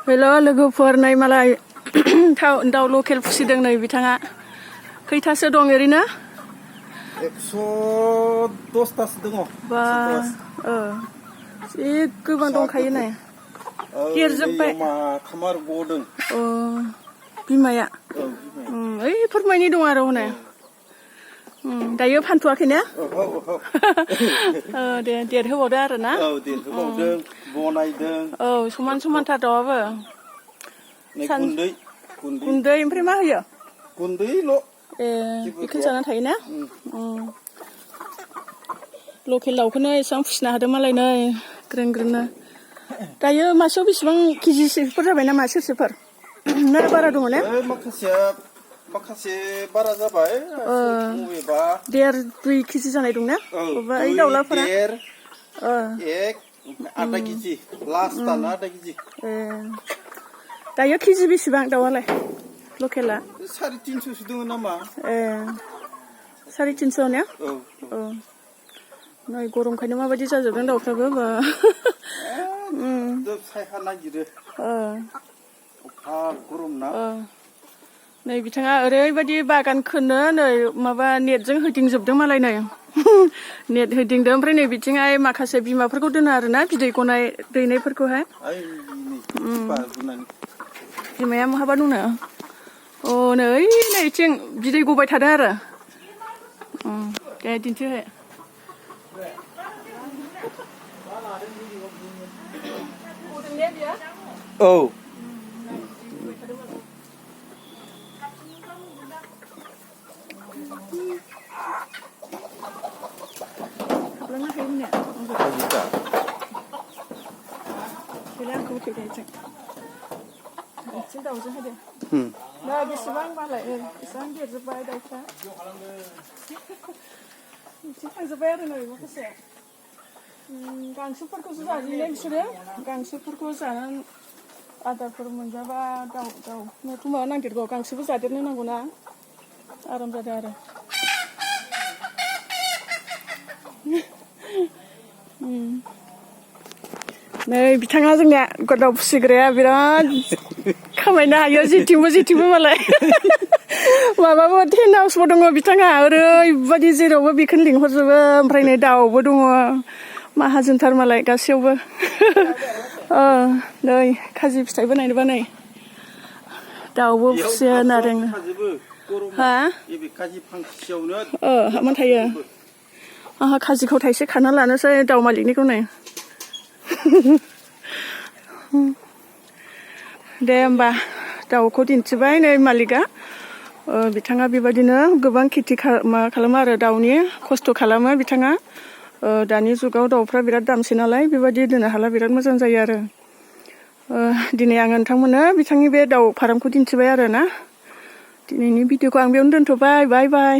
हेल' लोगोफोर नै मालाय दाउ लकेल फिसिदों नै बिथाङा खैथासो दं ओरैनो 110थासो दङ बा जि गोबां दंखायो नै देरजोब्बाय खामार गदों बिमाया ओइफोर मानि दं आरो हनै दायो फानथ'वाखै ने दे देरहोबावदो आरो ना देरहोबावदों बनायदों समान समानथार दाउआबो गुन्दै ओमफ्राय मा होयो गुन्दैल' बेखौनो जाना थायो ना लकेल दाउखौनो एसेबां फिसिनो हादों मालाय नै ग्रेन ग्रेननो दायो मासेयाव बेसेबां केजिसोफोर जाबाय नामा सेरसेफोर ना बारा दङ ने माखासे बारा जाबाय बबेबा 1.5-2 केजि जानाय दं ना बबेबा ओइ दाउलाफोरा आधा केजि लास्टाना आधा केजि दायो केजि बेसेबां दाउआलाय लकेला 350 दङ नामा 350 ने नै गरमखायनो माबायदि जाजोबदों दाउफ्राबो बा सायहा नागिरो गरम ना नै बिथाङा ओरैबायदि बागान खोनो नै माबा नेटजों होदिंजोबदों मालाय नै नेट होदिंदों ओमफ्राय नै बिथिंहाय माखासे बिमाफोरखौ दोनो आरोना बिदै गनाय दैनायफोरखौहाय बिमाया महाबा दंनो नै नैथिं बिदै गबाय थादों आरो दे दिन्थिहो हाबलांनो हायोमोन ने गैला आंखौ फैनायजों एसे दाउजों होदो दा बेसेबां मालाय बेसेबां देरजोब्बाय दाउफ्रा बिथिं थांजोब्बाय आरो नै माखासे गांसोफोरखौसो जाजोबनाय बिसोरो गांसोफोरखौ जानानै आदारफोर मोनजाबा दाउनोथ' माबा नांदेरगौ गांसोबो जादेरनो नांगौना आराम जादों आरो नै बिथाङा जोंनिया दाउ फिसिग्राया बिराद खामायनो हायो जेथिंबो मालाय माबाबो टेन्ट हाउसबो दङ बिथाङा ओरैबायदि जेरावबो बेखौनो लिंहरजोबो ओमफ्राय नै दाउबो दङ माहाजोनथार मालाय गासैयावबो नै खाजि फिथाइबो नायनोबा नै दाउबो फिसियो नारें हाबनानै थायो आंहा खाजिखौ थाइसे खाना लानोसै दाउ मालिकनिखौ नै दे होमबा दाउखौ दिन्थिबाय नै मालिकआ बिथाङा बेबायदिनो गोबां खेथि खालामो आरो दाउनि खस्थ' खालामो बिथाङा दानि जुगाव दाउफ्रा बिराद दामसै नालाय बेबायदि दोननो हाला बिराद मोजां जायो आरो दिनै आङो नोंथांमोननो बिथांनि बे दाउ फार्मखौ दिन्थिबाय आरो ना दिनैनि भिडिअखौ आं बेयावनो दोनथ'बाय बाय बाय